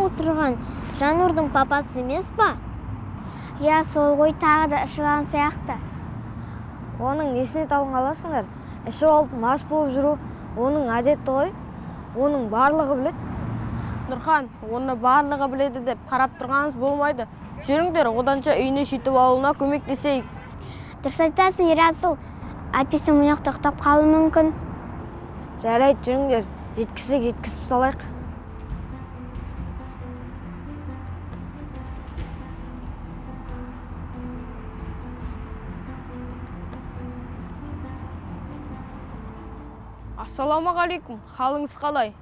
отырған Жаннұрдың папасы емес па? Иә, сол ғой, тағы да ішіп алған сияқты. Оның несіне талың аласыңдар? Ішіп алып мас болып жүру оның әдеті ғой. Оның барлығы біледі. Нұрхан, оны барлығы біледі деп қарап тұрғанымыз болмайды. Жүріңдер, оданша үйіне жетіп алуына көмектесейік. Дұрыс айтасың, Ерасыл. Әйтпесе мына жақта ұйықтап қалуы мүмкін. Жарайды, жүріңдер. Жеткізсек жеткізіп салайық. Ассалаумағалейкум, халіңіз қалай?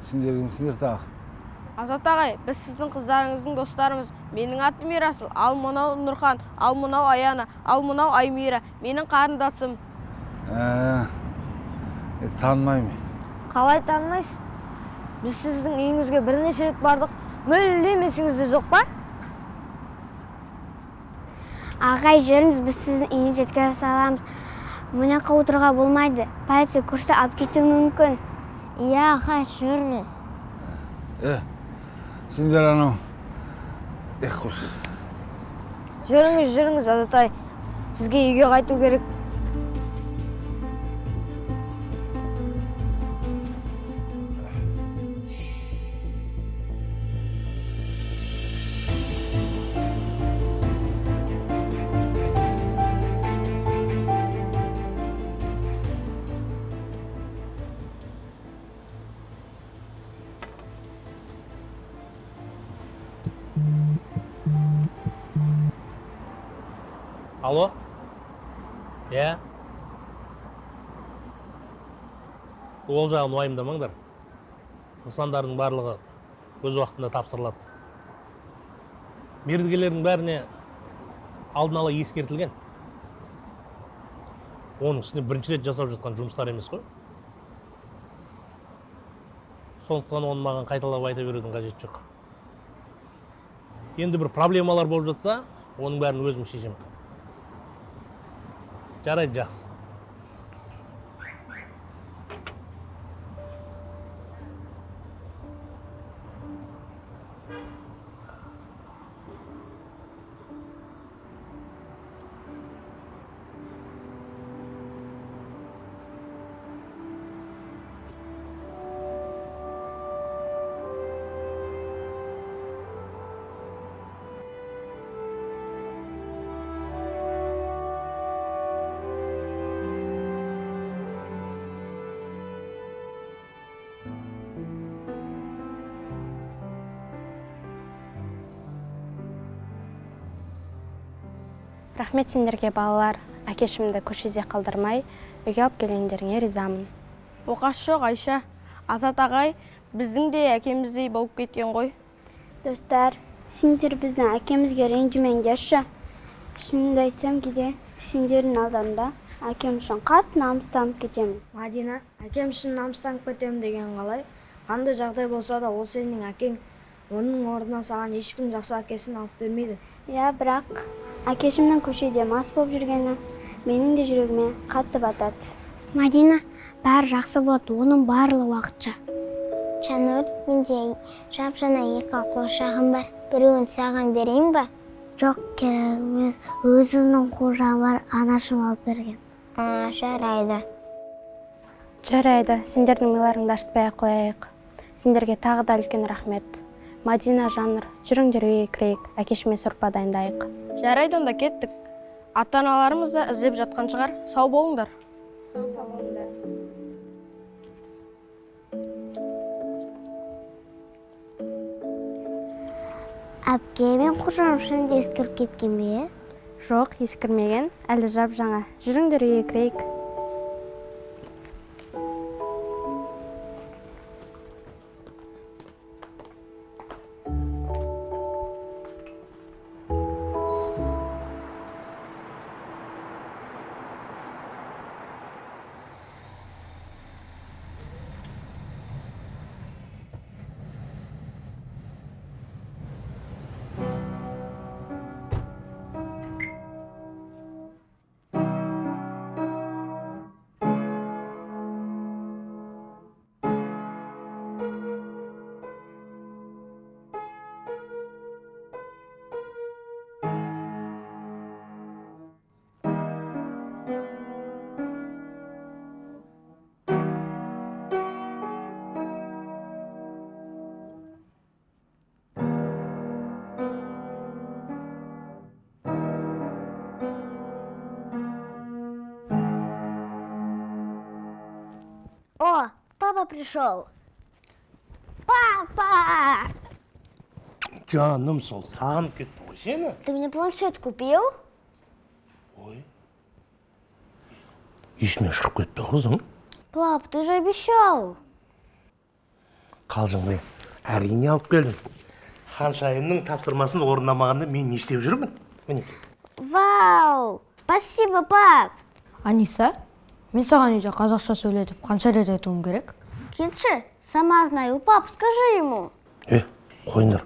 Сендер кімсіңдер тағы? Азат ағай, біз сіздің қыздарыңыздың достарымыз. Менің атым Ерасыл, ал мынау Нұрхан, ал мынау Аяна, ал мынау Аймира, менің қарындасым. Танымаймын. Қалай танымайсыз? Біз сіздің үйіңізге бірнеше рет бардық. Мүлдем есіңізде жоқ па? Ағай, жүріңіз, біз сіздің үйіңізге жеткізіп саламыз. Мына жаққа отыруға болмайды. Полиция көрсе алып кетуі мүмкін. Иә, ағай, жүріңіз. Сендер анау. Қош. Жүріңіз, жүріңіз, Азатай. Сізге үйге қайту керек. Алло? Иә? Ол жағын уайымдамаңдар. Нысандардың барлығы өз уақытында тапсырылады. Мердігерлердің бәріне алдын ала ескертілген. Оның үстіне бірінші рет жасап жатқан жұмыстар емес қой. Сондықтан оны маған қайталап айта берудің қажеті жоқ. Енді бір проблемалар болып жатса, оның бәрін өзім шешемін. Жарайды, жақсы. Рахмет сендерге, балалар. Әкешімді көшеде қалдырмай, үйге алып келгендеріңе ризамын. Оқасы жоқ, Айша. Азат ағай біздің де әкеміздей болып кеткен ғой. Достар, сендер біздің әкемізге ренжімеңдерші. Шынымды айтсам, кейде сендердің алдарында әкем үшін қатты намыстанып кетемін. Мадина, әкем үшін намыстанып кетемін деген қалай? Қандай жағдай болса да, ол сенің әкең. Оның орнына саған ешкім жақсы әкесін алып бермейді. Иә, бірақ әкешімнің көшеде мас болып жүргені менің де жүрегіме қатты батады. Мадина, бәрі жақсы болады, оның барлығы уақытша. Жаннұр, менде жап-жаңа екі қуыршағым бар. Біреуін саған берейін ба? Жоқ, керек емес. Өзімнің қуыршағым бар, анашым алып берген. Жарайды. Жарайды, сендердің миларыңды ашытпай-ақ қояйық. Сендерге тағы да үлкен рахмет. Мадина, Жаннұр, жүріңдер үйге кірейік, әкешіме сорпа дайындайық. Жарайды, онда кеттік. Ата-аналарымыз да іздеп жатқан шығар. Сау болыңдар. Сау болыңдар. Әпке, мен қуыршағым шын де ескіріп кеткен бе? Жоқ, ескірмеген, әлі жап-жаңа. Жүріңдер үйге кірейік. пришел. Папа! Жаным сол, сағынып кеттім ғой сені. Ты мне планшет купил? Ой. Есімнен шығып кетті қызым. Пап, ты же обещал. Қалжыңдай, әрине алып келдім. Ханшайымның тапсырмасын орындамағанда мен не істеп жүрмін? Мінекей. Вау! Спасибо, пап! Аниса, мен саған үйде қазақша сөйле деп қанша рет айтуым керек? Келші, сама знаю, пап, скажи ему. Қойыңдар,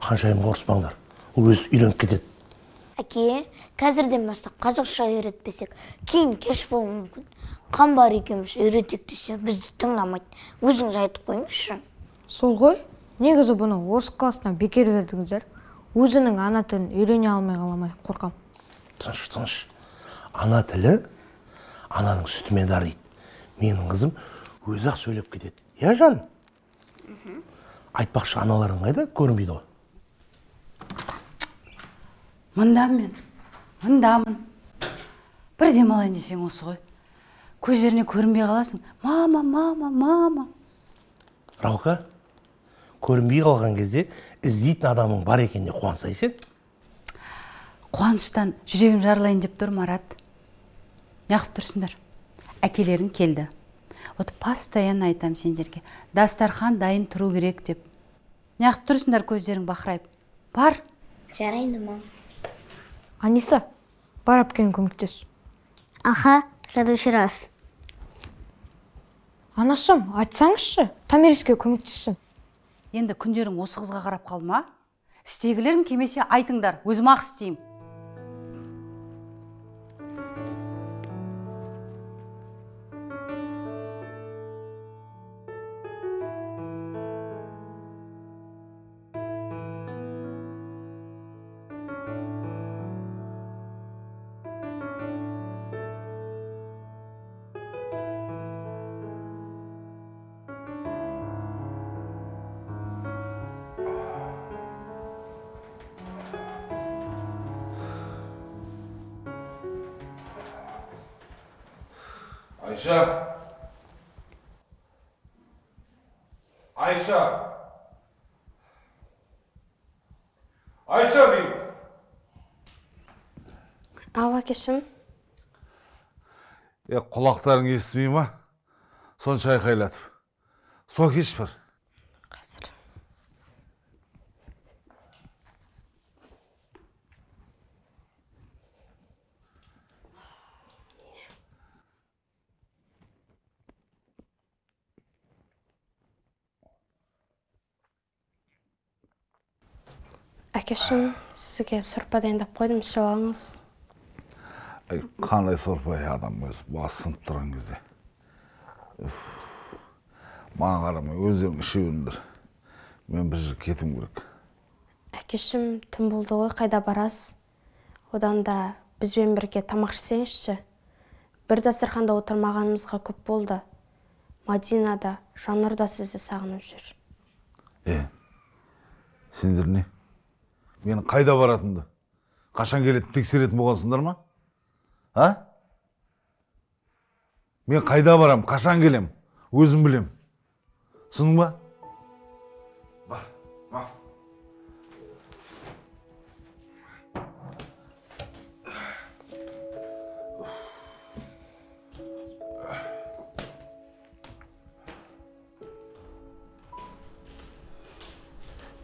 ханшайымға ұрыспаңдар. Ол өзі үйреніп кетеді. Әке, қазірден бастап қазақша үйретпесек, кейін кеш болуы мүмкін. Қамбар екеуміз үйретек десе, бізді тыңдамайды. Өзіңіз айтып қойыңызшы. Сол ғой, негізі бұны орыс классына бекер бердіңіздер. Өзінің ана тілін үйрене алмай қаламай қорқам. Тыныш, тыныш. Ана тілі ананың сүтімен дариды. Менің қызым өзі-ақ сөйлеп кетеді. Иә, жаным? Айтпақшы, аналарың қайда? Көрінбейді ғой. Мындамын мен, мындамын. Бір демалайын десең осы ғой. Көздеріне көрінбей қаласың. Мама, мама, мама. Раука, көрінбей қалған кезде іздейтін адамың бар екеніне қуансай сен. Қуаныштан жүрегім жарылайын деп тұр, Марат. Неғып тұрсыңдар? Әкелерің келді. Вот постоянно айтам сендерге. Дастархан дайын тұру керек деп. Неғып тұрсыңдар көздерің бақырайып? Бар. Жарайды, мам. Аниса, бар әпкең көмектес. Аха, в следующий раз. Анашым, айтсаңызшы, Томириске көмектессін. Енді күндерің осы қызға қарап қалма. Істегілерің келмесе айтыңдар, өзім-ақ істеймін. Айша! Айша! Айша деймін! Ау, әкешім. Құлақтарың естімей ма? Сонша айқайлатып. Су әкеш бір. Қазір. Әкешім, сізге сорпа дайындап қойдым, ішіп алыңыз. Қандай сорпа, адам өзі басы сынып тұрған кезде. Маған қарамай, өздерің іше беріңдер. Мен бір жерге кетуім керек. Әкешім, түн болды ғой, қайда барасыз? Одан да бізбен бірге тамақ ішсеңізші. Бір дастарханда отырмағанымызға көп болды. Мадина да, Жаннұр да сізді сағынып жүр. Сендер не? Менің қайда баратынымды, қашан келетінімді тексеретін болғансыңдар ма? А? Мен қайда барам, қашан келем, өзім білем. Түсіндің ба? Бар, бар.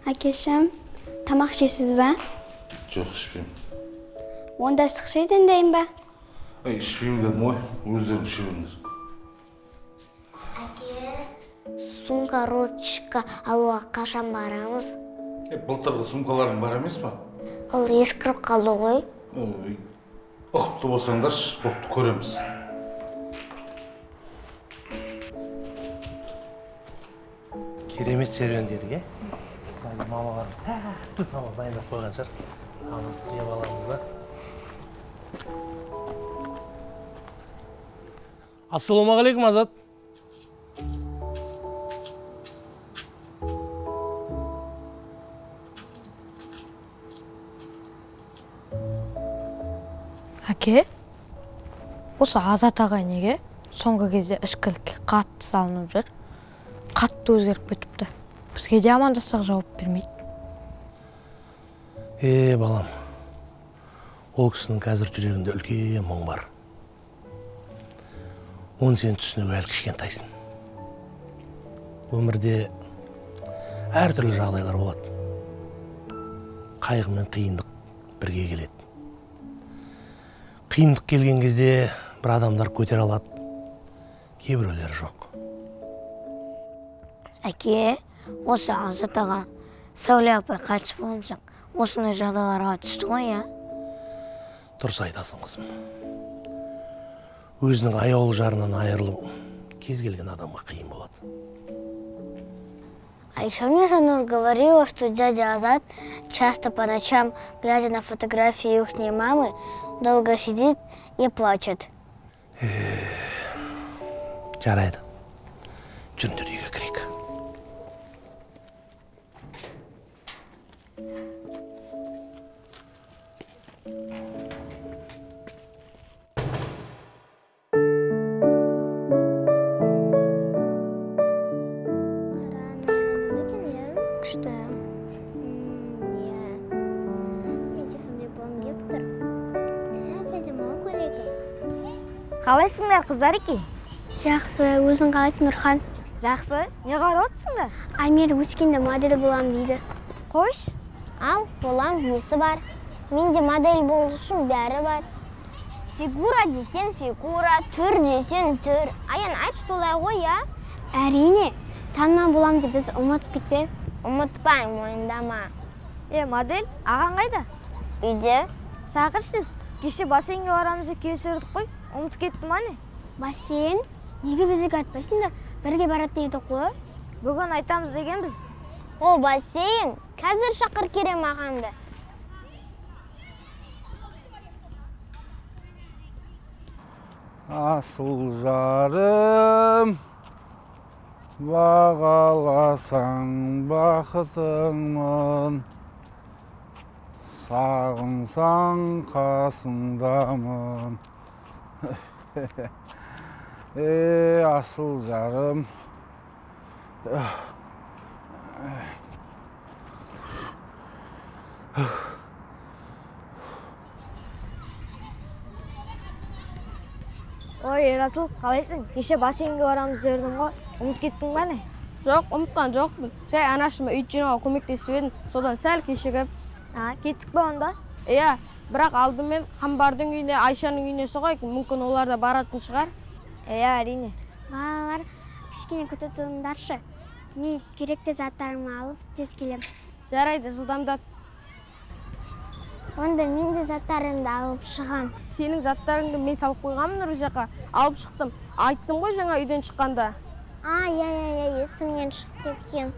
Әкешім, тамақ ішесіз ба? Жоқ, ішпеймін. Онда ыстық шай дайындайын ба? Ішпеймін дедім ғой, өздерің іше беріңдер. Әке, сумка, ручка алуға қашан барамыз? Былтырғы сумкаларың бар емес па? Ол ескіріп қалды ғой. Ұқыпты болсаңдаршы, ұқыпты көреміз. Керемет серуендедік, е? Мамалар тәтті тамақ дайындап қойған шығар. Тамақ жеп аламыз да. Ассалаумағалейкум, Азат. Әке, осы Азат ағай неге соңғы кезде ішкілікке қатты салынып жүр? Қатты өзгеріп кетіпті. Бізге де амандассақ жауап бермейді. Балам, ол кісінің қазір жүрегінде үлкен мұң бар. Оны сен түсінуге әлі кішкентайсың. Өмірде әртүрлі жағдайлар болады. Қайғы мен қиындық бірге келеді. Қиындық келген кезде бір адамдар көтере алады, кейбіреулері жоқ. Әке, осы Азат аға, Сәуле апай қайтыс болған соң осындай жағдайларға түсті ғой, я? Дұрыс айтасың, қызым. Өзінің аяулы жарынан айырылу кез келген адамға қиын болады. А еще мне Жанур говорила, что дядя Азат часто по ночам, глядя на фотографии их мамы, долго сидит и плачет. Жарайды. Жүріңдер үйге кірейік. Күшті. Менде сондай болғым келіп тұр. Әп-әдемі көйлегі. Қалайсыңдар, қыздар еке? Жақсы, өзің қалайсың, Нұрхан? Жақсы, не қарап отырсыңдар? Амир өскенде модель болам дейді. Қойш. Ал, болам, несі бар? Менде модель болу үшін бәрі бар. Фигура десең фигура, түр десең түр. Аян, айтшы солай ғой, я? Әрине, танымал болам деп біз ұмытып кетпе. Ұмытпаймын, мойындама. Модель, ағаң қайда? Үйде. Шақыршы тез. Кеше бассейнге барамыз деп келісіп қой. Ұмытып кеттім ане. Бассейн? Неге бізге айтпайсыңдар? Бірге баратын едік қой. Бүгін айтамыз дегенбіз. О, бассейн? Қазір шақыр Керем ағамды. Асыл жарым, бағаласаң бақытыңмын, сағынсаң қасыңдамын. Асыл жарым. Ой, Ерасыл, қалайсың? Кеше бассейнге барамыз дедім ғой. Ұмытып кеттің бе не? Жоқ, ұмытқан жоқпын. Жай анашыма үй жинауға көмектесіп едім, содан сәл кешігіп. Кеттік пе онда? Иә, бірақ алдымен Қамбардың үйіне, Айшаның үйіне соғайық, мүмкін олар да баратын шығар. Иә, әрине. Балалар, кішкене күте тұрыңдаршы. Мен керекті заттарымды алып тез келем. Жарайды, жылдамдат. Онда мен де заттарымды алып шығам. Сенің заттарыңды мен салып қойғанмын рюкзакқа. Алып шықтым. Айттым ғой жаңа үйден шыққанда. Иә, есімнен шығып кеткен.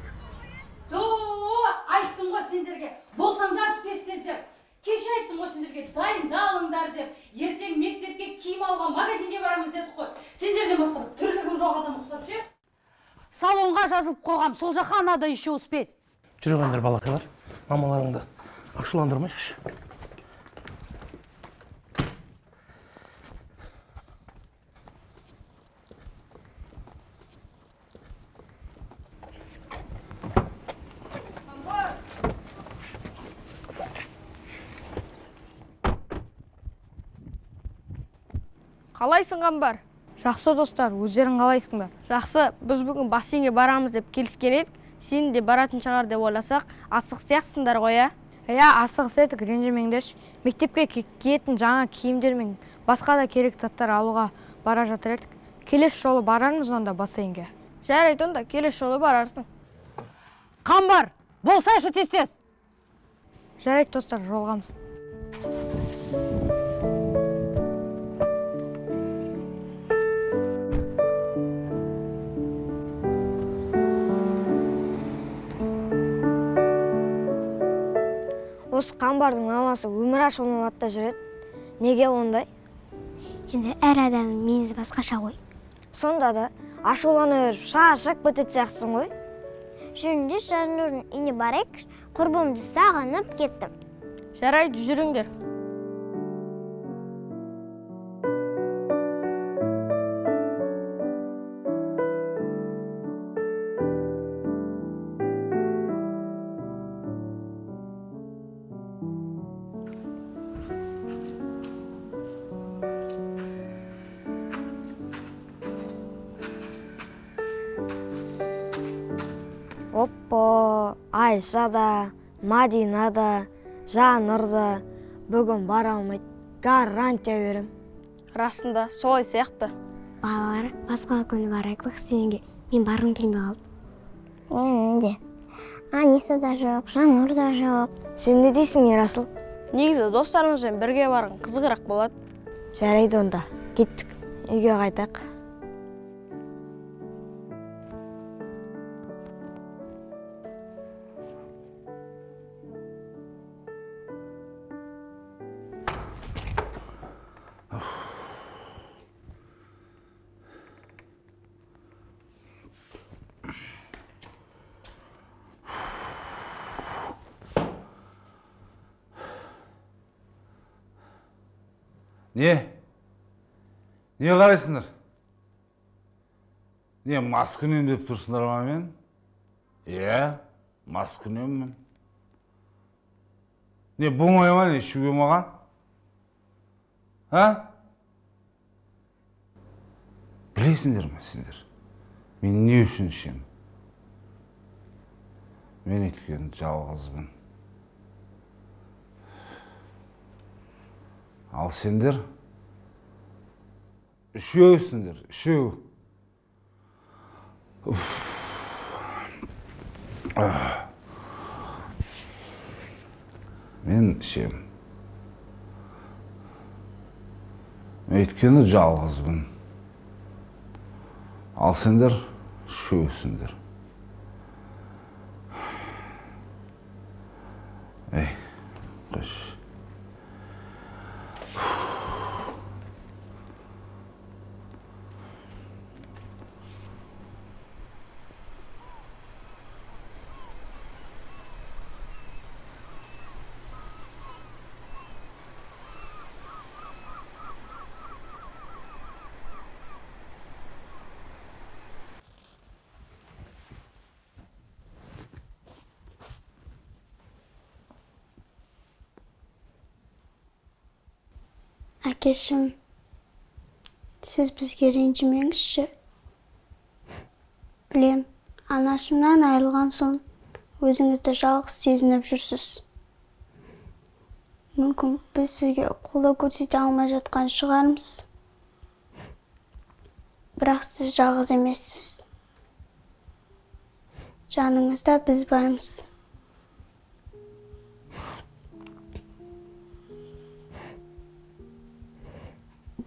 Айттым ғой сендерге. Болсаңдаршы тез-тез деп. Кеше айттым ғой сендерге, дайындалыңдар деп. Ертең мектепке киім алуға магазинге барамыз дедік қой. Сендерден басқа бір тірлігі жоқ адам ұқсап ше. Салонға жазылып қойғам, сол жаққа надо еще успеть. Жүре қойыңдар, балақайлар. Мамаларыңды ашуландырмайықшы. Қалайсың, Қамбар? Жақсы, достар, өздерің қалайсыңдар? Жақсы, біз бүгін бассейнге барамыз деп келіскен едік. Сен де баратын шығар деп ойласақ, асық сияқтысыңдар ғой, ә? Иә, асығыс едік, ренжімеңдерші. Мектепке киетін жаңа киімдер мен басқа да керек заттар алуға бара жатыр едік. Келесі жолы барармыз онда бассейнге. Жарайды, онда келесі жолы барарсың. Қамбар, болсайшы тез-тез. Жарайды, достар, жолығамыз. Осы Қамбардың мамасы өмір ашуланады да жүреді. Неге ондай? Енді әр адамның мінезі басқаша ғой. Сонда да ашулана беріп шаршап кететін сияқтысың ғой. Жүріңдер, Жаннұрдың үйіне барайық, құрбымды сағынып кеттім. Жарайды, жүріңдер. Айша да, Мадина да, Жанұр да бүгін бара алмайды. Гарантия берем. Расында солай сияқты. Балалар, басқа күні барайық бассейнге. Мен барғым келмей қалды. Менің де. Аниса да жоқ, Жанұр да жоқ. Сен не дейсің, Ерасыл? Негізі достарымызбен бірге барған қызығырақ болады. Жарайды онда, кеттік, үйге қайтайық. Не? Не қарайсыңдар? Не, маскүнем деп тұрсыңдар ма мен? Иә, маскүнеммін. Не, болмай ма, не ішуге маған? А? Білесіңдер ме сендер? Мен не үшін ішемін? Мен өйткені жалғызбын. Ал сендер үшеусіңдер, үшеу. Мен ішемін. Өйткені жалғызбын. Ал сендер үшеусіңдер. Ей, қойшы. Әкешім, сіз бізге ренжімеңізші. Білем, анашымнан айырылған соң өзіңізді жалғыз сезініп жүрсіз. Мүмкін біз сізге қолдау көрсете алмай жатқан шығармыз. Бірақ сіз жалғыз емессіз. Жаныңызда біз бармыз.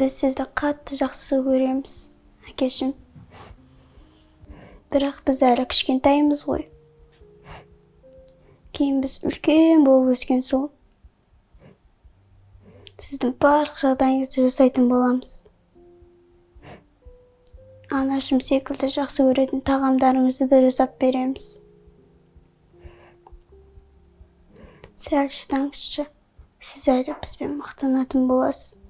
Біз сізді қатты жақсы көреміз, әкешім. Бірақ біз әлі кішкентаймыз ғой. Кейін біз үлкен болып өскен соң сіздің барлық жағдайыңызды жасайтын боламыз. Анашым секілді жақсы көретін тағамдарыңызды да жасап береміз. Сәл шыдаңызшы, сіз әлі бізбен мақтанатын боласыз.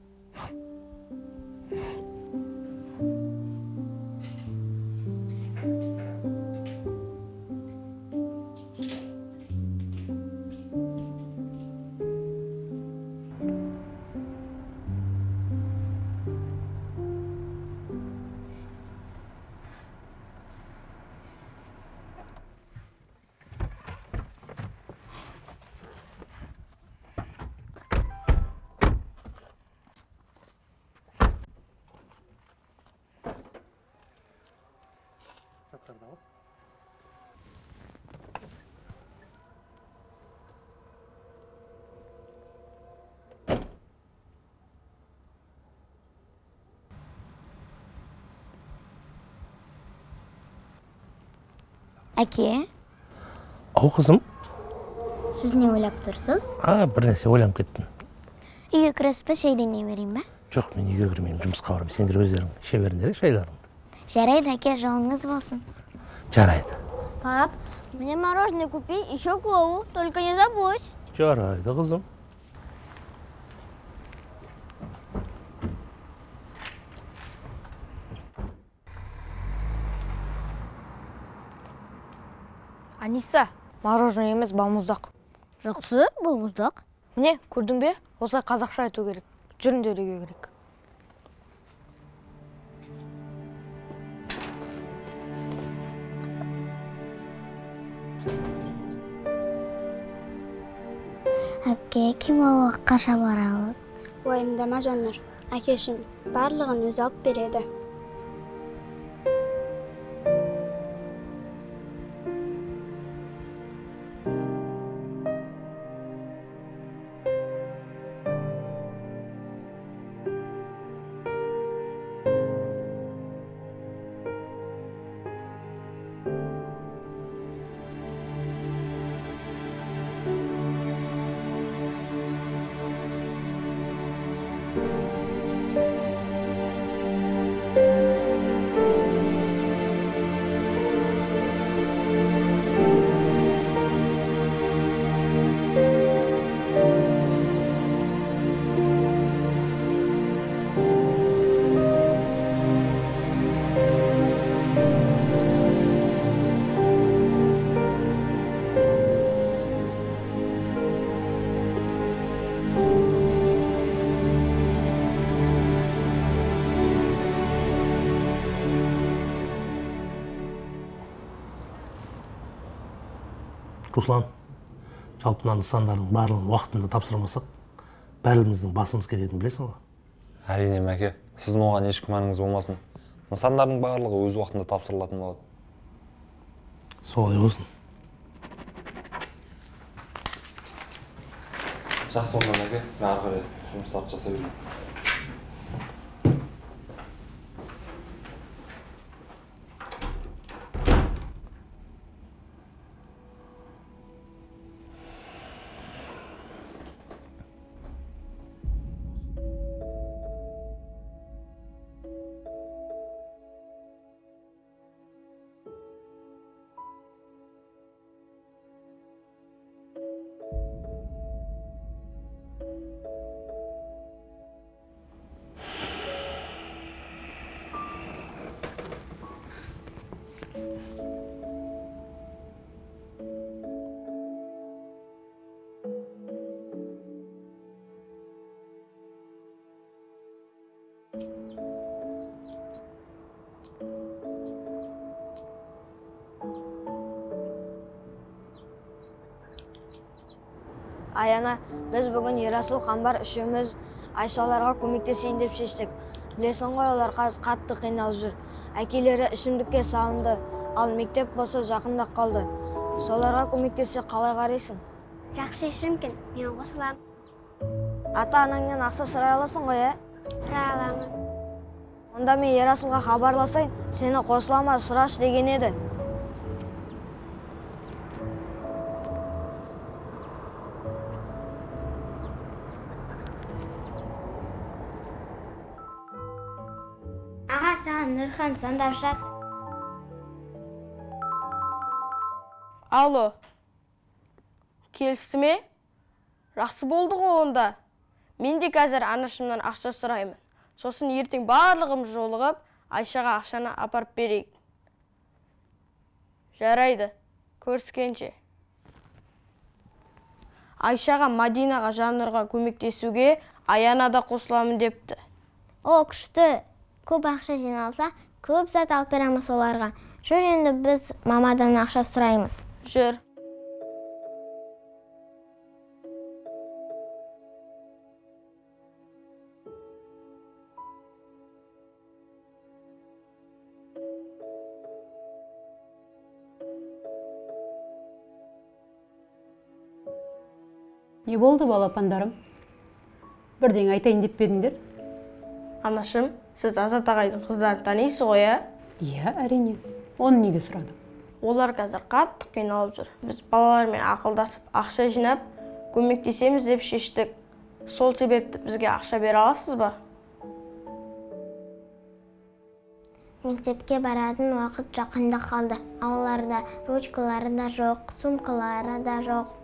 Әке? Ау, қызым. Сіз не ойлап тұрсыз? Бір нәрсе ойланып кеттім. Үйге кіресіз бе, шай демей берейін бе? Жоқ, мен үйге кірмеймін, жұмысқа барамын. Сендер өздерің іше беріңдер, шайларыңды. Жарайды, әке, жолыңыз болсын. Жарайды. Пап, мне мороженое купи, еще колу, только не забудь. Жарайды, қызым. Аниса, мороженое емес, балмұздақ. Жақсы, балмұздақ. Міне, көрдің бе? Осылай қазақша айту керек. Жүріңдер үйге кірейік. Әпке, киім алуға қашан барамыз? Уайымдама, Жаннұр. Әкешім барлығын өзі алып береді. Руслан, жалпы мына нысандардың барлығын уақытында тапсырмасақ, бәріміздің басымыз кететінін білесің ғой? Әрине, Мәке, сіздің оған еш күмәніңіз болмасын. Нысандардың барлығы өз уақытында тапсырылатын болады. Солай болсын. Жақсы онда, Мәке, мен ары қарай жұмыстарды жасай берейін. Аяна, біз бүгін Ерасыл, Қамбар үшеуміз Айшаларға көмектесейін деп шештік. Білесің ғой, олар қазір қатты қиналып жүр. Әкелері ішімдікке салынды, ал мектеп болса жақындап қалды. Соларға көмектессе қалай қарайсың? Жақсы шешім екен, мен қосыламын. Ата-анаңнан ақша сұрай аласың ғой, ә? Сұрай аламын. Онда мен Ерасылға хабарласайын, сені қосылама, сұрашы деген еді. Аға, саған Нұрхан звондап жатыр. Алло, келісті ме? Жақсы болды ғой онда. Мен де қазір анашымнан ақша сұраймын. Сосын ертең барлығымыз жолығып, Айшаға ақшаны апарып берейік. Жарайды, көріскенше. Айшаға, Мадинаға, Жаннұрға көмектесуге Аяна да қосыламын депті. О, күшті! Көп ақша жиналса, көп зат алып береміз оларға. Жүр енді біз мамадан ақша сұраймыз. Жүр. Не болды, балапандарым? Бірдеңе айтайын деп пе едіңдер? Анашым, сіз Азат ағайдың қыздарын танисыз ғой, ә? Иә, әрине. Оны неге сұрадым? Олар қазір қатты қиналып жүр. Біз балалармен ақылдасып, ақша жинап, көмектесеміз деп шештік. Сол себепті бізге ақша бере аласыз ба? Мектепке баратын уақыт жақында қалды. Оларда ручкалары да жоқ, сумкалары да жоқ.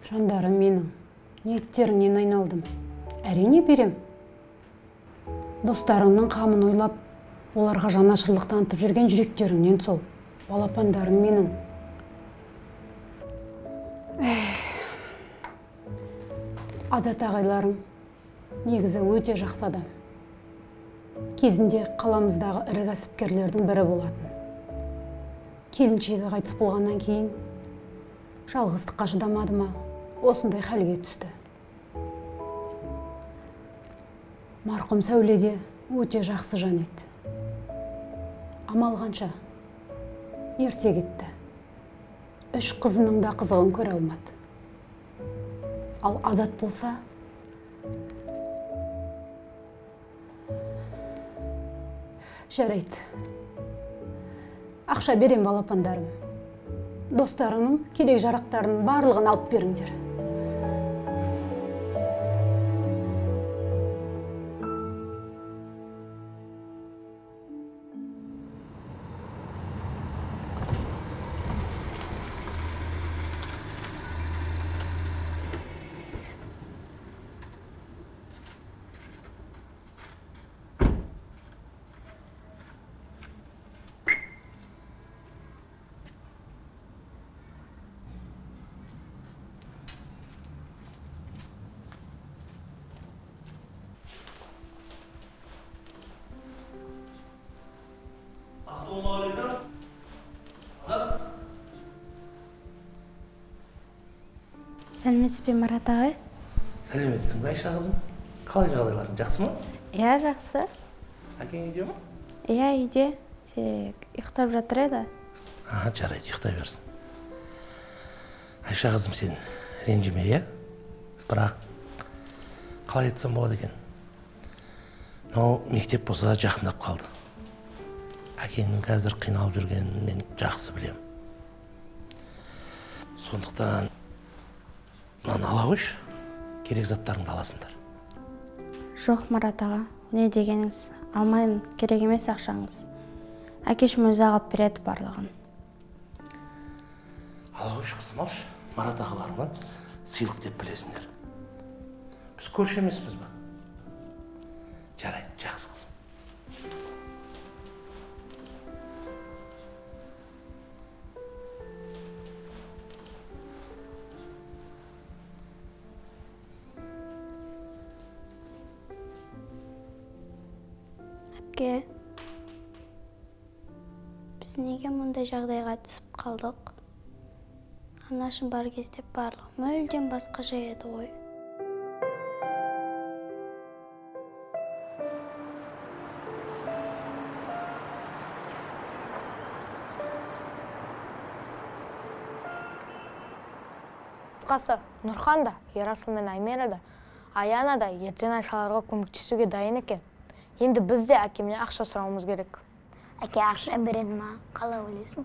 Жандарым менің, ниеттеріңнен айналдым. Әрине берем. Достарыңның қамын ойлап, оларға жанашырлық танытып жүрген жүректеріңнен сол. Балапандарым менің. Азат ағайларым негізі өте жақсы адам. Кезінде қаламыздағы ірі кәсіпкерлердің бірі болатын. Келіншегі қайтыс болғаннан кейін жалғыздыққа шыдамады ма, осындай халге түсті. Марқұм Сәуле де өте жақсы жан еді. Амал қанша, ерте кетті. 3 қызының да қызығын көре алмады. Ал Азат болса, жарайды. Ақша берем балапандарым. Достарының керек жарақтарының барлығын алып беріңдер. Сәлеметсіз бе, Марат ағай? Сәлеметсің бе, Айша қызым? Қалай жағдайларың, жақсы ма? Иә, жақсы. Әкең үйде ме? Иә, үйде. Тек ұйықтап жатыр еді. Аха, жарайды, ұйықтай берсін. Айша қызым, сен ренжіме, иә? Бірақ қалай айтсам болады екен? Мынау мектеп болса жақындап қалды. Әкеңнің қазір қиналып жүргенін мен жақсы білемін. Сондықтан мынаны ала қойшы, керек заттарыңды аласыңдар. Жоқ, Марат аға, не дегеніңіз, алмаймын, керек емес ақшаңыз. Әкешім өзі алып береді барлығын. Ала қойшы, қызым, алшы. Марат ағаларыңнан сыйлық деп білесіңдер. Біз көрші емеспіз ба? Жарайды, жақсы қызым. Әпке, біз неге мұндай жағдайға түсіп қалдық? Анашым бар кезде барлығы мүлдем басқаша еді ғой. Қысқасы, Нұрхан да, Ерасыл мен Аймера да, Аяна да ертең Айшаларға көмектесуге дайын екен. Енді біз де әкемнен ақша сұрауымыз керек. Әке ақша береді ма? Қалай ойлайсың?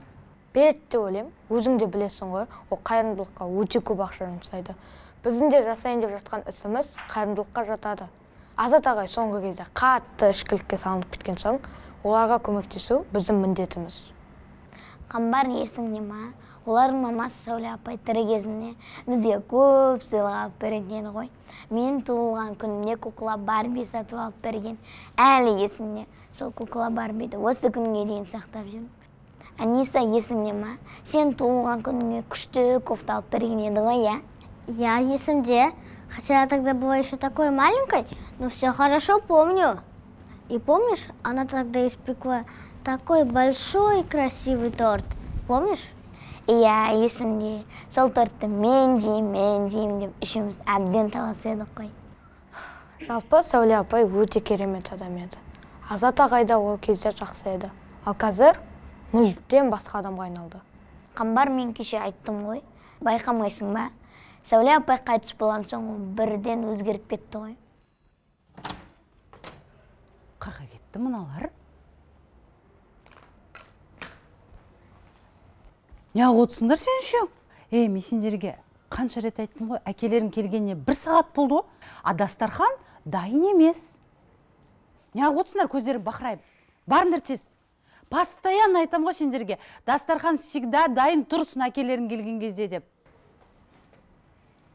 Береді деп ойлаймын. Өзің де білесің ғой, ол қайырымдылыққа өте көп ақша жұмсайды. Біздің де жасайын деп жатқан ісіміз қайырымдылыққа жатады. Азат ағай соңғы кезде қатты ішкілікке салынып кеткен соң, оларға көмектесу біздің міндетіміз. Қамбар, есіңде ма? Олардың мамасы Сәуле апай тірі кезінде бізге көп сыйлық алып беретін еді ғой. Мен туылған күнімде кукла Барби сатып алып берген. Әлі есімде. Сол кукла Барбиді осы күнге дейін сақтап жүрмін. Аниса, есіңде ма? Сен туылған күніңе күшті кофта алып берген еді ғой, иә? Я есімде. Хотя я тогда была еще такой маленькой, но все хорошо помню. И помнишь, она тогда испекла такой большой и красивый торт. Помнишь? Иә, есімде. Сол тортты мен жеймін, мен жеймін деп үшеуміз әбден талас едік қой. Жалпы Сәуле апай өте керемет адам еді. Азат ағай да ол кезде жақсы еді. Ал қазір мүлдем басқа адамға айналды. Қамбар, мен кеше айттым ғой, байқамайсың ба? Сәуле апай қайтыс болған соң ол бірден өзгеріп кетті ғой. Қаға кетті мыналар? Неғып отырсыңдар сен үшеу? Ей, мен сендерге қанша рет айттым ғой, әкелерің келгеніне 1 сағат болды ғой, а дастархан дайын емес. Неғып отырсыңдар көздерің бақырайып? Барыңдар тез. Постоянно айтам ғой сендерге, дастархан всегда дайын тұрсын әкелерің келген кезде деп.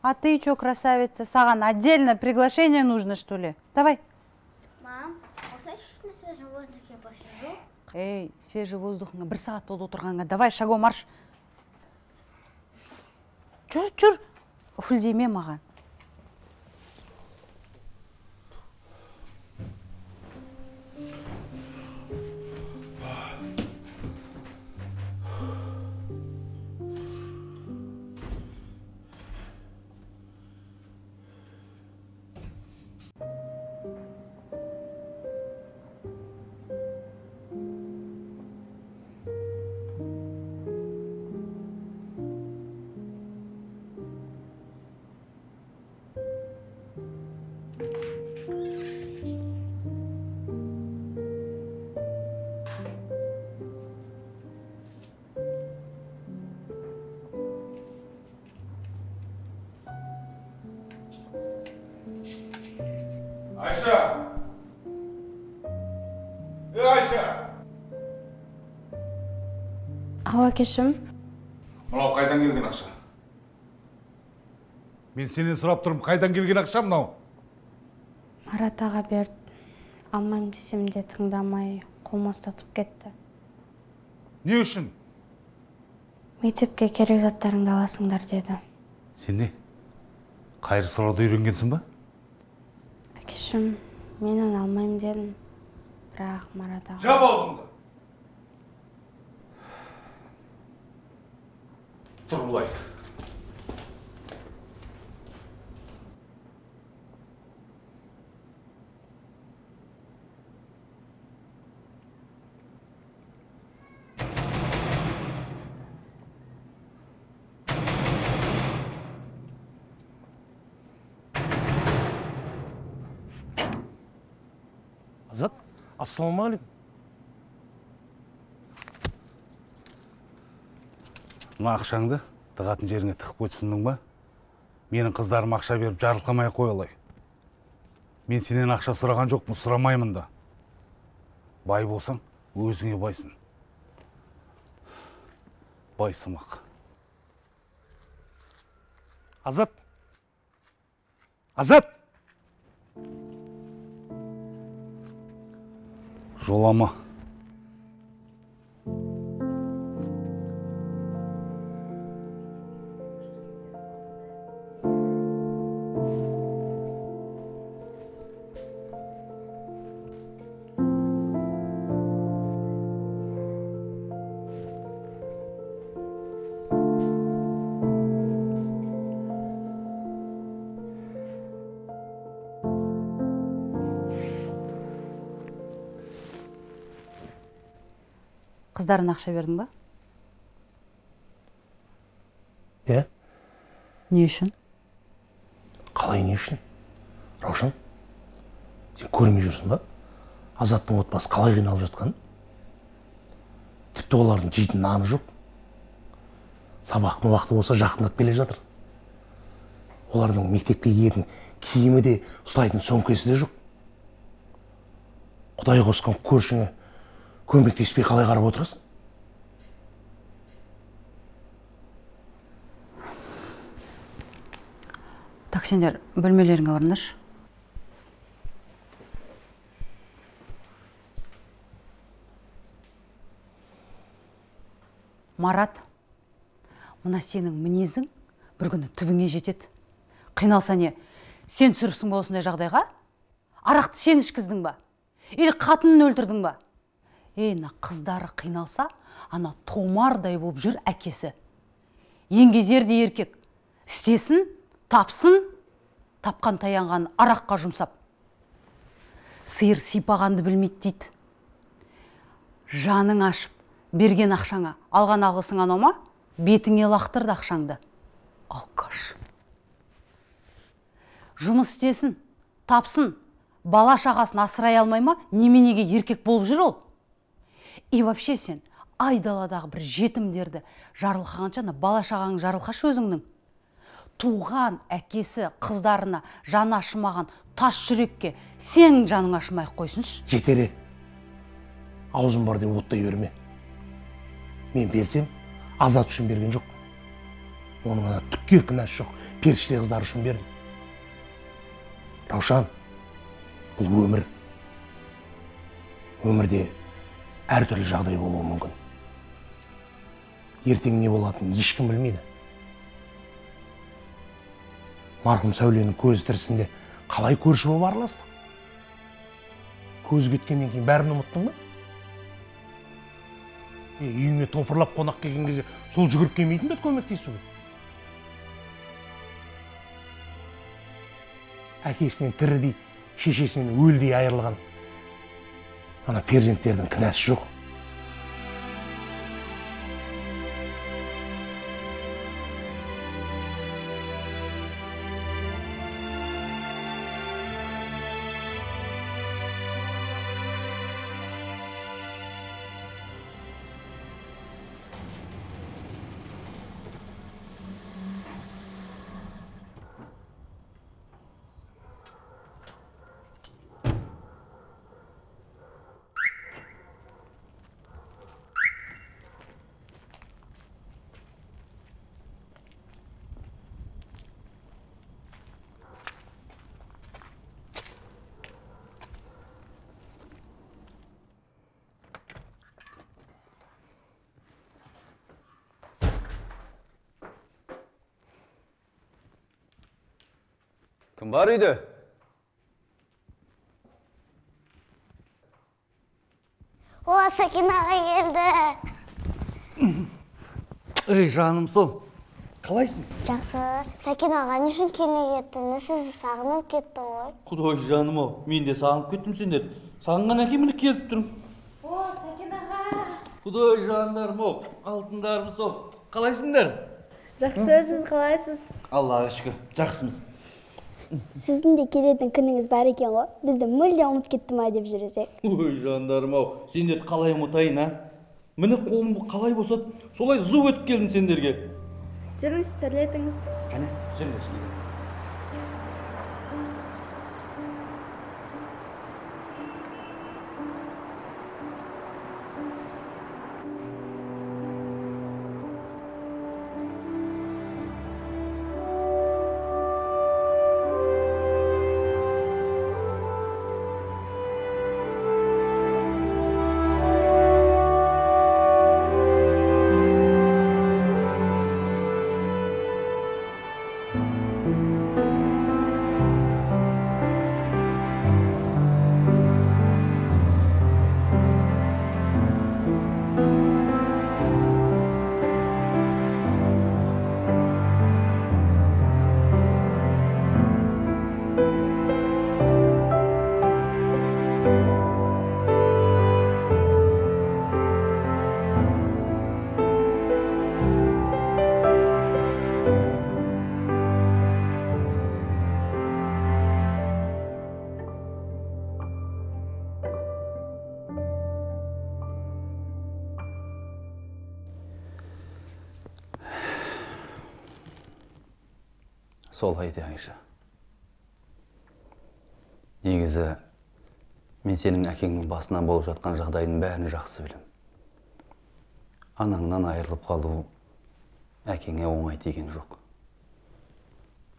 А ты чё, красавица, саған отдельно приглашение нужно, что ли? Давай. Мам, можно я чуть-чуть на свежем воздухе посижу? Эй, свежий воздухыңа 1 сағат болды отырғанға. Давай, шагом марш. Жүр, жүр. Үфілдеме маған. Айша! Ау, әкешім. Мынау қайдан келген ақша? Мен сенен сұрап тұрмын, қайдан келген ақша мынау? Марат аға берді. Алмаймын десем де тыңдамай, қолыма ұстатып кетті. Не үшін? Мектепке керек заттарыңды аласыңдар деді. Сен не? Қайыр сұрауды үйренгенсің ба? Әкешім, мен оны алмаймын дедім. Бірақ Марат аға... Жап аузыңды! Тұр былай. Азат, ассалаумағалейкум. Мына ақшаңды тығатын жеріңе тығып қой, түсіндің ба? Менің қыздарым ақша беріп жарылқамай қой олай. Мен сенен ақша сұраған жоқпын, сұрамаймын да. Бай болсаң, өзіңе байсың. Байсымақ. Азат! Азат! Жолама. Қыздарына ақша бердің ба? Иә. Не үшін? Қалай не үшін? Раушан, сен көрмей жүрсің ба? Азаттың отбасы қалай қиналып жатқанын? Тіпті олардың жейтін наны жоқ. Сабақтың уақыты болса жақындап келе жатыр. Олардың мектепке киетін киімі де, ұстайтын сөмкесі де жоқ. Құдай қосқан көршіңе көмектеспей қалай қарап отырасың? Так, сендер бөлмелеріңе барыңдаршы. Марат, мына сенің мінезің бір күні түбіңе жетеді. Қиналса не, сен түсіріпсің ба осындай жағдайға? Арақты сен ішкіздің ба? Или қатынын өлтірдің ба? Ей, мына қыздары қиналса, ана томардай болып жүр әкесі. Еңгезердей еркек. Істесін, тапсын, тапқан таянған араққа жұмсап. Сиыр сипағанды білмейді дейді. Жаның ашып, берген ақшаңа, алған алғысың анау ма? Бетіңе лақтырды ақшаңды. Алкаш. Жұмыс істесін, тапсын, бала шағасын асырай алмай ма? Неменеге еркек болып жүр ол? И вообще сен айдаладағы бір жетімдерді жарылқағанша бала шағаң жарылқашы өзіңнің. Туған әкесі қыздарына жаны ашымаған тас жүрекке сен жаның ашымай қойсыншы. Жетері, аузым бар деп оттай берме. Мен берсем, Азат үшін берген жоқ. Оның ана түкке кінәсі жоқ, періште қыздар үшін бердім. Раушан, бұл өмір. Өмірде әртүрлі жағдай болуы мүмкін. Ертең не болатынын ешкім білмейді. Марқұм Сәуленің көзі тірісінде қалай көрші болып араластық? Көзі кеткеннен кейін бәрін ұмыттың ба? Үйіңе топырлап қонақ келген кезде сол жүгіріп келмейтін бе көмектесуге? Әкесінен тірідей, шешесінен өлдей айырылған ана перзенттердің кінәсі жоқ. Кім бар үйде? О, Сәкен аға келді. Ей, жаным сол. Қалайсың? Жақсы. Сәкен аға, не үшін келмей кеттің? Сізді сағынып кеттім ғой. Құдай жаным ау, мен де сағынып кеттім сендерді. Сағынғаннан кейін міне келіп тұрмын. О, Сәкен аға. Құдай жандарым ау, алтындарым сол. Қалайсыңдар? Жақсы, өзіңіз қалайсыз? Аллаға шүкір, жақсымыз. Сіздің де келетін күніңіз бар екен ғой. Бізді мүлде ұмытып кетті ма деп жүресек. Ой, жандарым ау, сендерді қалай ұмытайын, а? Міне қолым қалай босады, солай зу өтіп келдім сендерге. Жүріңіз, төрлетіңіз. Қане, жүріңдер ішке. Солай де, Айша. Негізі, мен сенің әкеңнің басынан болып жатқан жағдайдың бәрін жақсы білем. Анаңнан айырылып қалу әкеңе оңай тиген жоқ.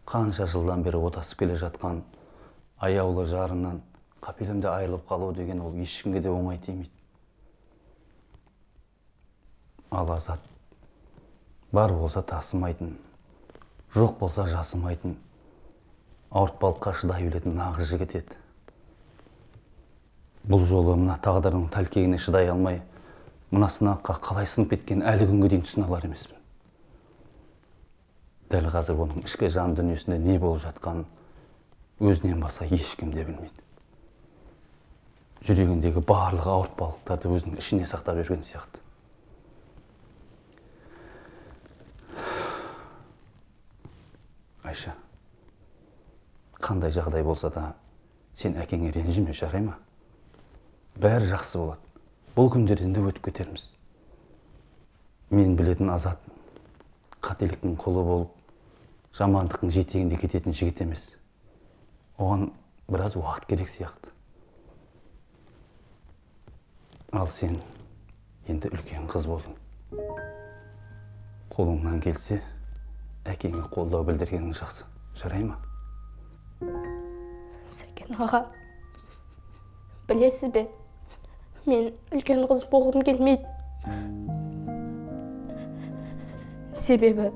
Қанша жылдан бері отасып келе жатқан аяулы жарынан қапелімде айырылып қалу деген ол ешкімге де оңай тимейді. Ал Азат бар болса тасымайтын, жоқ болса жасымайтын, ауыртпалыққа шыдай білетін нағыз жігіт еді. Бұл жолы мына тағдырдың тәлкегіне шыдай алмай, мына сынаққа қалай сынып кеткенін әлі күнге дейін түсіне алар емеспін. Дәл қазір оның ішкі жан дүниесінде не болып жатқанын өзінен басқа ешкім де білмейді. Жүрегіндегі барлық ауыртпалықтарды өзінің ішіне сақтап жүрген сияқты. Айша, қандай жағдай болса да, сен әкеңе ренжіме, жарай ма? Бәрі жақсы болады. Бұл күндерден де өтіп кетерміз. Мен білетін Азат қателіктің құлы болып, жамандықтың жетегінде кететін жігіт емес. Оған біраз уақыт керек сияқты. Ал сен енді үлкен қыз болдың. Қолыңнан келсе, әкеңе қолдау білдіргенің жақсы. Жарай ма? Сәкен аға, білесіз бе, мен үлкен қыз болғым келмейді. Себебі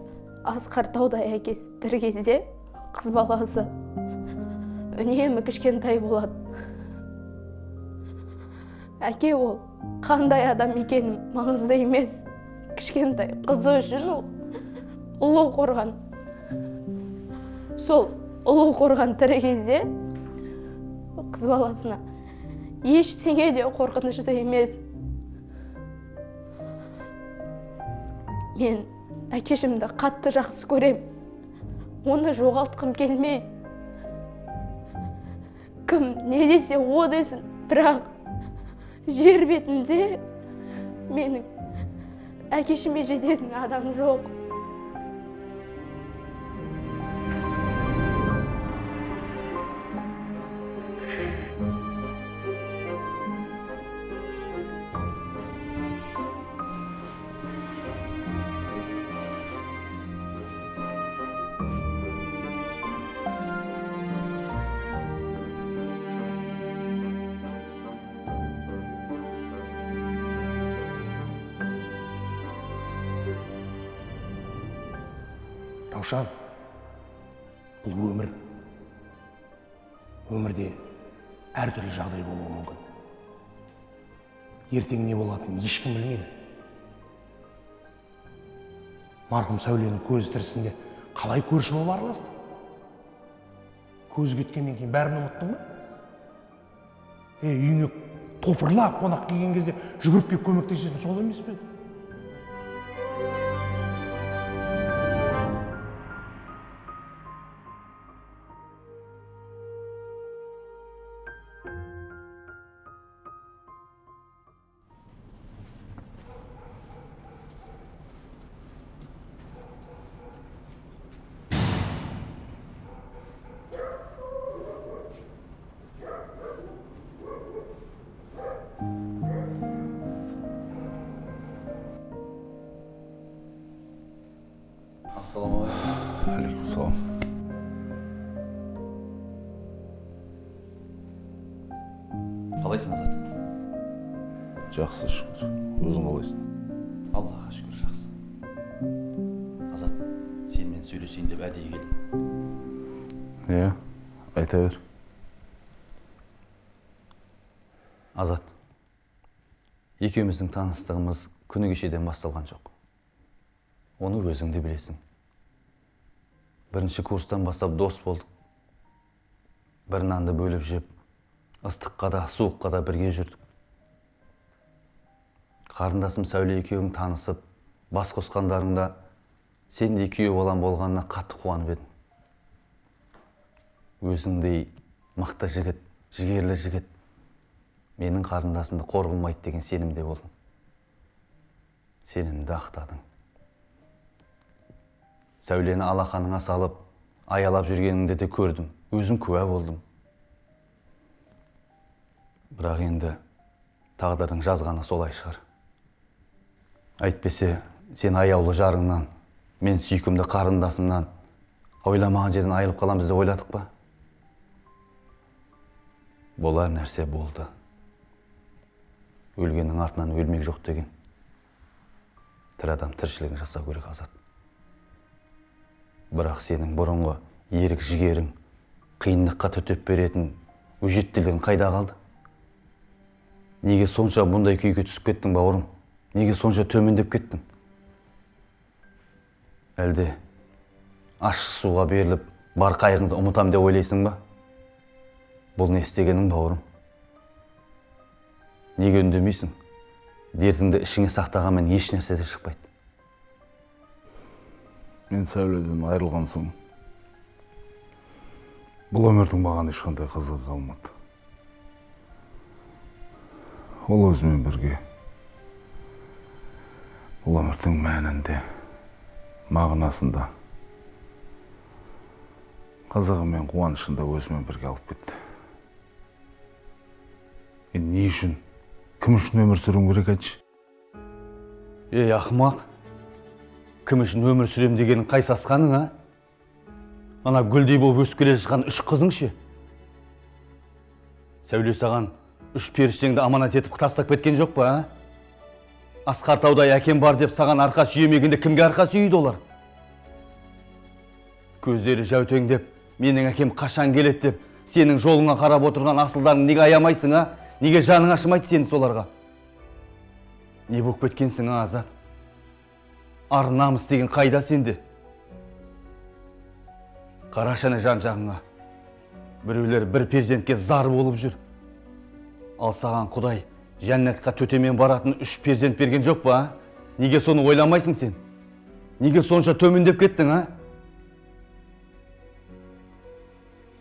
асқар таудай әкесі тірі кезде қыз баласы үнемі кішкентай болады. Әке ол қандай адам екені маңызды емес. Кішкентай қызы үшін ол ұлы қорған. Сол ұлы қорған тірі кезде қыз баласына ештеңе де қорқынышты емес. Мен әкешімді қатты жақсы көрем. Оны жоғалтқым келмейді. Кім не десе о десін, бірақ жер бетінде менің әкешіме жететін адам жоқ. Раушан, бұл өмір. Өмірде әртүрлі жағдай болуы мүмкін. Ертең не болатынын ешкім білмейді. Марқұм Сәуленің көзі тірісінде қалай көрші болып араласты? Көзі кеткеннен кейін бәрін ұмыттың ба? Үйіңе топырлап қонақ келген кезде жүгіріп келіп көмектесетін сол емес пе еді? Ассалаумағалейкум. Қалайсың, Азат? Жақсы, шүкір. Өзің қалайсың? Аллаға шүкір, жақсы. Азат, сенімен сөйлесейін деп әдейі келдім. Иә, айта бер. Азат, екеуміздің таныстығымыз күні кешеден басталған жоқ. Оны өзің де білесің. Бірінші курстан бастап дос болдық. Бір нанды бөліп жеп, ыстыққа да, суыққа да бірге жүрдік. Қарындасым Сәуле екеуің танысып, бас қосқандарыңда сендей күйеу балам болғанына қатты қуанып едім. Өзіңдей мықты жігіт, жігерлі жігіт менің қарындасымды қор қылмайды деген сенімде болдым. Сенімді ақтадың. Сәулені алақаныңа салып, аялап жүргеніңді де көрдім, өзім куә болдым. Бірақ енді тағдырдың жазғаны солай шығар. Әйтпесе, сен аяулы жарыңнан, мен сүйкімді қарындасымнан ойламаған жерден айырылып қаламыз деп ойладық па? Болар нәрсе болды. Өлгеннің артынан өлмек жоқ деген. Тірі адам тіршілігін жасау керек, Азат. Бірақ сенің бұрынғы ерік жігерің, қиындыққа төтеп беретін өжеттілігің қайда қалды? Неге сонша бұндай күйге түсіп кеттің, бауырым? Неге сонша төмендеп кеттің? Әлде ащы суға беріліп, бар қайғыңды ұмытам деп ойлайсың ба? Бұл не істегенің, бауырым? Неге үндемейсің? Дертіңді ішіңе сақтағанмен еш нәрсе де шықпайды. Мен Сәуледен айырылған соң бұл өмірдің маған ешқандай қызығы қалмады. Ол өзімен бірге бұл өмірдің мәнінде, мағынасында, қызығы мен қуанышында өзімен бірге алып кетті. Мен не үшін, кім үшін өмір сүруім керек, айтшы? Ей, ақымақ! Кім үшін өмір сүрем дегенің қай сасқаның, а? Ана гүлдей болып өсіп келе жатқан үш қызың ше? Сәуле саған үш періштеңді аманат етіп тастап кеткен жоқ па, а? Асқар таудай әкем бар деп саған арқа сүйемегенде кімге арқа сүйейді олар? Көздері жәутеңдеп, менің әкем қашан келеді деп, сенің жолыңа қарап отырған асылдарың неге аямайсың, а? Неге жаның ашымайды сені соларға? Не болып кеткенсің, а, Азат? Ар намыс деген қайда сенде? Қарашы ана жан-жағыңа. Біреулер бір перзентке зар болып жүр. Ал саған Құдай жәннатқа төтемен баратын үш перзент берген жоқ па, а? Неге соны ойламайсың сен? Неге сонша төмендеп кеттің, а?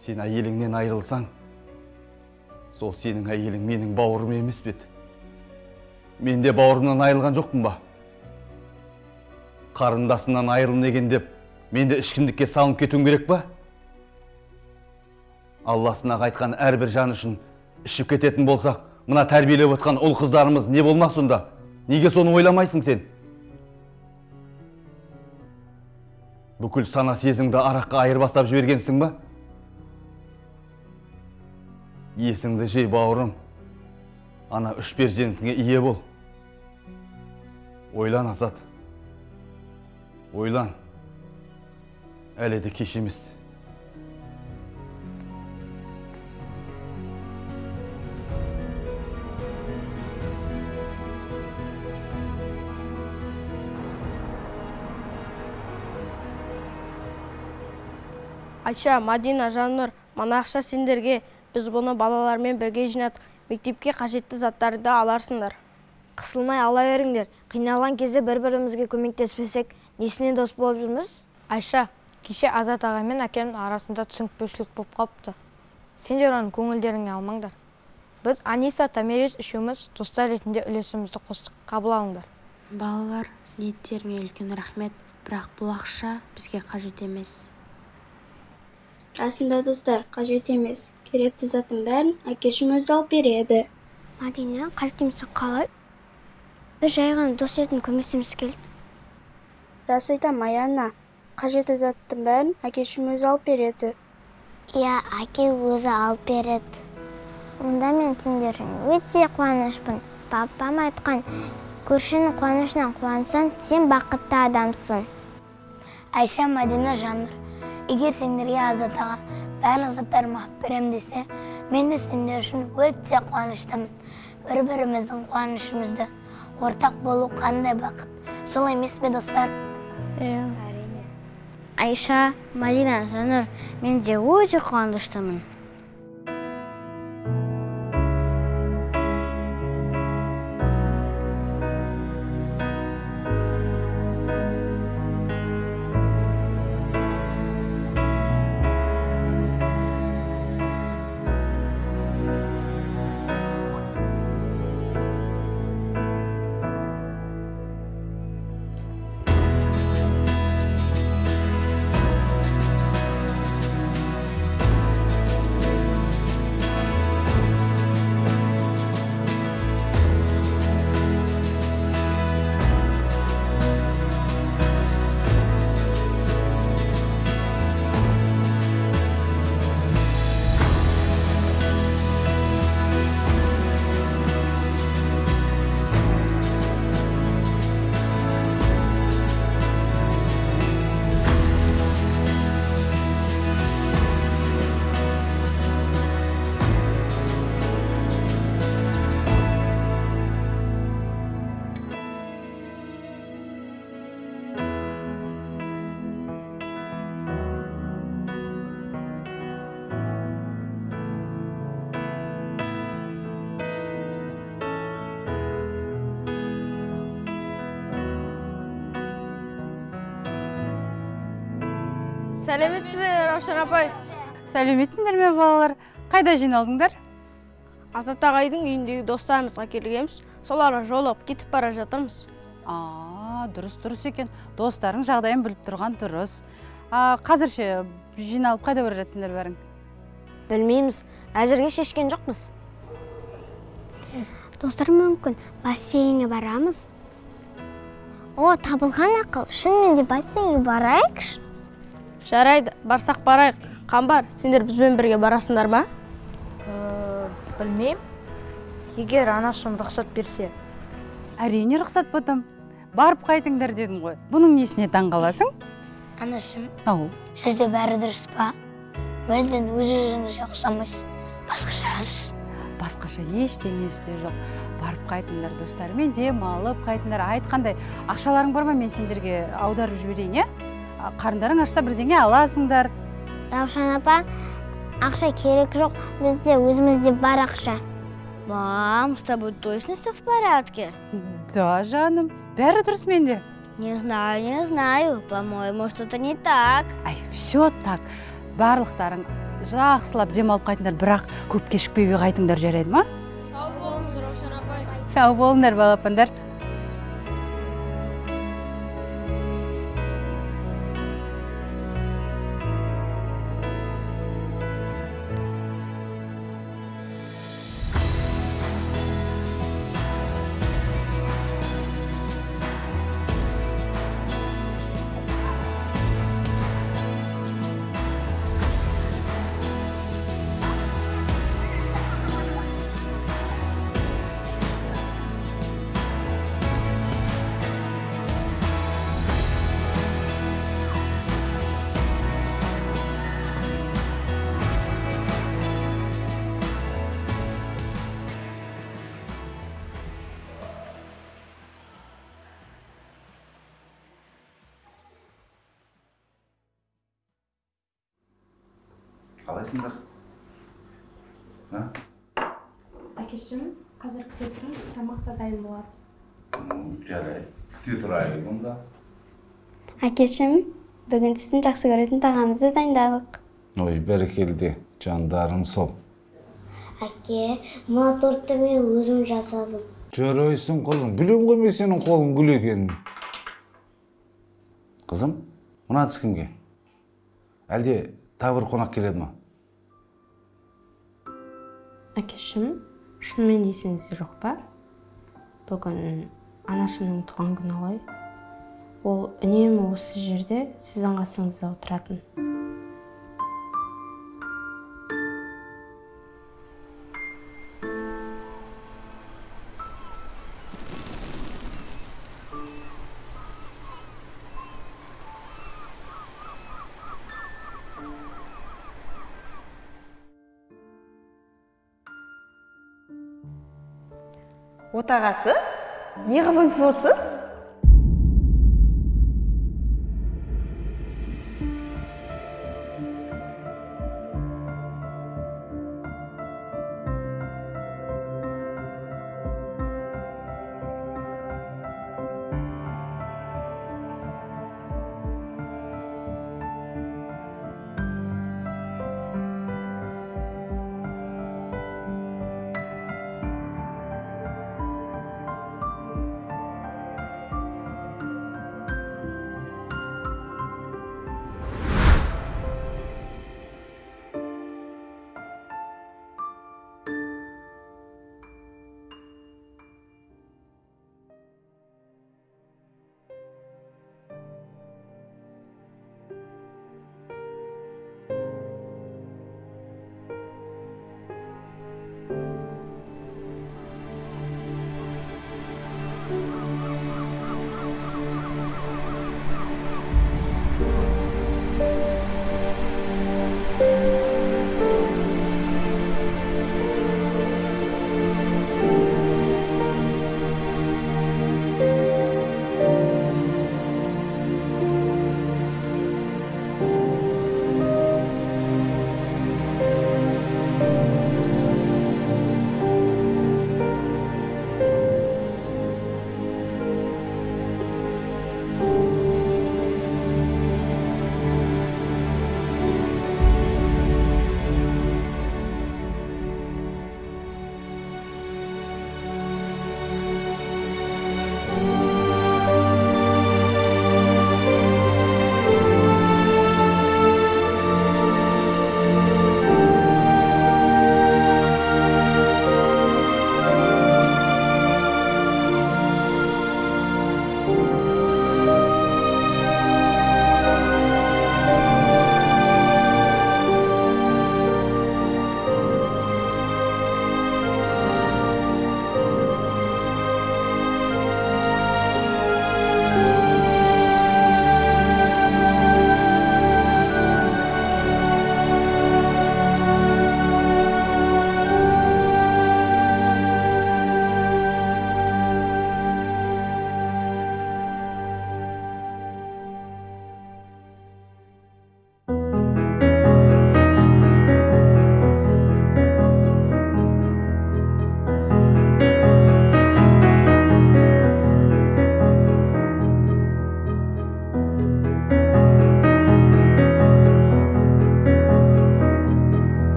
Сен әйеліңнен айырылсаң, сол сенің әйелің менің бауырым емес пе еді? Мен де бауырымнан айырылған жоқпын ба? Қарындасынан айырылмеген деп, мен де ішкіндікке салынып кетуім керек па? Алласына қайтқан әрбір жан үшін ішіп кететін болсақ, мына тәрбиелеп отқан ұл қыздарымыз не болмақ сонда? Неге соны ойламайсың сен? Бүкіл сана сезімді араққа айырбастап жібергенсің ба? Есіңді жей, бауырым. Ана үш перзентіңе ие бол. Ойлан, Азат. Ойлан. Әлі де кеш емес. Айша, Мадина, Жаннұр, мына ақша сендерге. Біз бұны балалармен бірге жинадық. Мектепке қажетті заттарды аларсыңдар. Қысылмай ала беріңдер. Қиналған кезде бір-бірімізге көмектеспесек, несіне дос болып жүрміз? Айша, кеше Азат ағай мен әкемнің арасында түсінікпеушілік болып қалыпты. Сендер оны көңілдеріңе алмаңдар. Біз Аниса, Томирис үшеуміз достар ретінде үлесімізді қостық. Қабыл алыңдар. Балалар, ниеттеріңе үлкен рахмет, бірақ бұл ақша бізге қажет емес. Расында достар, қажет емес. Керекті заттың бәрін әкешім өзі алып береді. Мадина, қажет емес қалай? Біз жай ғана дос ретінде көмектескіміз келді. Рас айтам, Аяна, қажетті заттың бәрін әкешім өзі алып береді. Иә, әке өзі алып береді. Онда мен сендер үшін өте қуаныштымын. Папам айтқан, көршінің қуанышынан қуансаң, сен бақытты адамсың. Айша, Мадина, Жаннұр, егер сендерге Азат аға барлық заттарымды алып берем десе, мен де сендер үшін өте қуаныштымын. Бір-біріміздің қуанышымызды ортақ болу қандай бақыт. Сол емес пе, достар? Иә. Айша, Мадина, Жаннұр, мен де өте қуаныштымын. Сәлеметсіз бе, Раушан апай? Сәлеметсіңдер ме, балалар? Қайда жиналдыңдар? Азат ағайдың үйіндегі достарымызға келгенбіз. Соларға жолығып кетіп бара жатырмыз. Дұрыс, дұрыс екен. Достарың жағдайын біліп тұрған дұрыс. Қазірше жиналып қайда бара жатсыңдар бәрің? Білмейміз, әзірге шешкен жоқпыз. Достар, мүмкін бассейнге барамыз. О, табылған ақыл. Шынымен де бассейнге барайықшы. Жарайды, барсақ барайық. Қамбар, сендер бізбен бірге барасыңдар ма? Білмеймін. Егер анашым рұқсат берсе. Әрине рұқсат потом. Барып қайтыңдар дедім ғой. Бұның несіне таң қаласың? Анашым, ау. Сізде бәрі дұрыс па? Мүлдем өз-өзіңізге ұқсамайсыз. Басқашасыз. Басқаша ештеңесі де жоқ. Барып қайтыңдар, достарымен демалып қайтыңдар. Айтқандай, ақшаларың бар ма, мен сендерге аударып жіберейін, е? Қарындарың ашса бірдеңе аласыңдар. Раушан апа, ақша керек жоқ, бізде өзімізде бар ақша. Мам, с тобой точно все в порядке? Да, жаным, бәрі дұрыс менде. Не знаю, не знаю, по-моему, что-то не так. Ай, все так. Барлықтарың жақсылап демалып қайтыңдар, бірақ көп кешікпей қайтыңдар, жарайды ма? Сау болыңыз, Раушан апай. Сау болыңдар, балапандар. Қалайсыңдар? А? Әкешім, қазір күте тұрыңыз, тамақ та дайын болады. Жарайды, күте тұрайық онда. Әкешім, бүгін сіздің жақсы көретін тағамыңызды дайындадық. Ой, бәрекелді, жандарым сол. Әке, мына тортты мен өзім жасадым. Жарайсың, қызым, білем ғой мен сенің қолың гүл екенін. Қызым, мына ыдыс кімге? Әлде тағы бір қонақ келеді ма? Әкешім, шынымен есіңізде жоқ па? Бүгін анашымның туған күні ғой. Ол үнемі осы жерде сіздің қасыңызда отыратын. Отағасы, не қылып үнсіз отырсыз?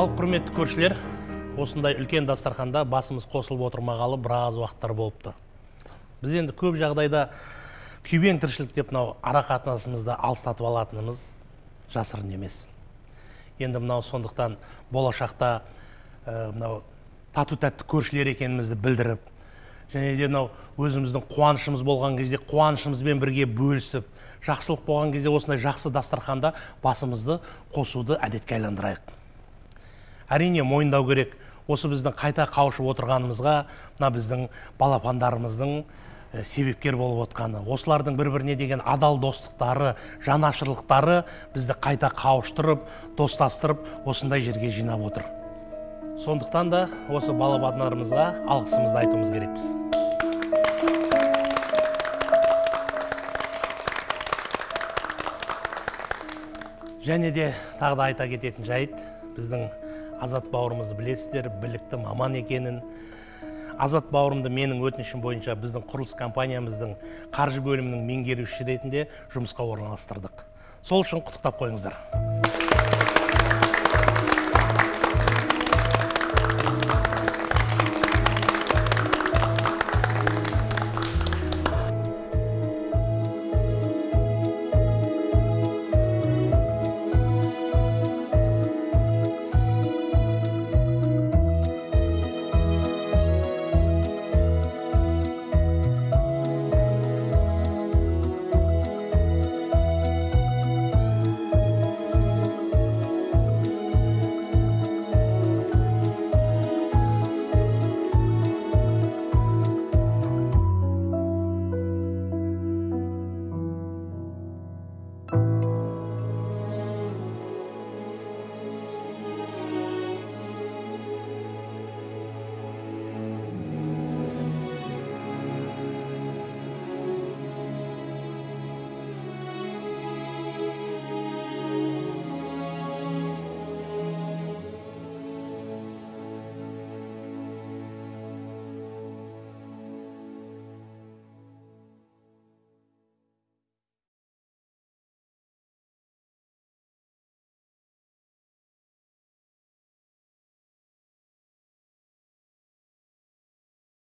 Ал құрметті көршілер, осындай үлкен дастарханда басымыз қосылып отырмағалы біраз уақыттар болыпты. Біз енді көп жағдайда күйбең тіршілік деп мынау ара қатынасымызды алыстатып алатынымыз жасырын емес. Енді мынау сондықтан болашақта мынау тату тәтті көршілер екенімізді білдіріп, және де мынау өзіміздің қуанышымыз болған кезде қуанышымызбен бірге бөлісіп, жақсылық болған кезде осындай жақсы дастарханда басымызды қосуды әдетке айландырайық. Әрине мойындау керек, осы біздің қайта қауышып отырғанымызға мына біздің балапандарымыздың себепкер болып отқаны, осылардың бір-біріне деген адал достықтары, жанашырлықтары бізді қайта қауыштырып, достастырып, осындай жерге жинап отыр. Сондықтан да осы балапандарымызға алғысымызды айтуымыз керекпіз. Және де тағы да айта кететін жайт, біздің Азат бауырымызды білесіздер, білікті маман екенін. Азат бауырымды менің өтінішім бойынша біздің құрылыс компаниямыздың қаржы бөлімінің меңгерушісі ретінде жұмысқа орналастырдық. Сол үшін құттықтап қойыңыздар.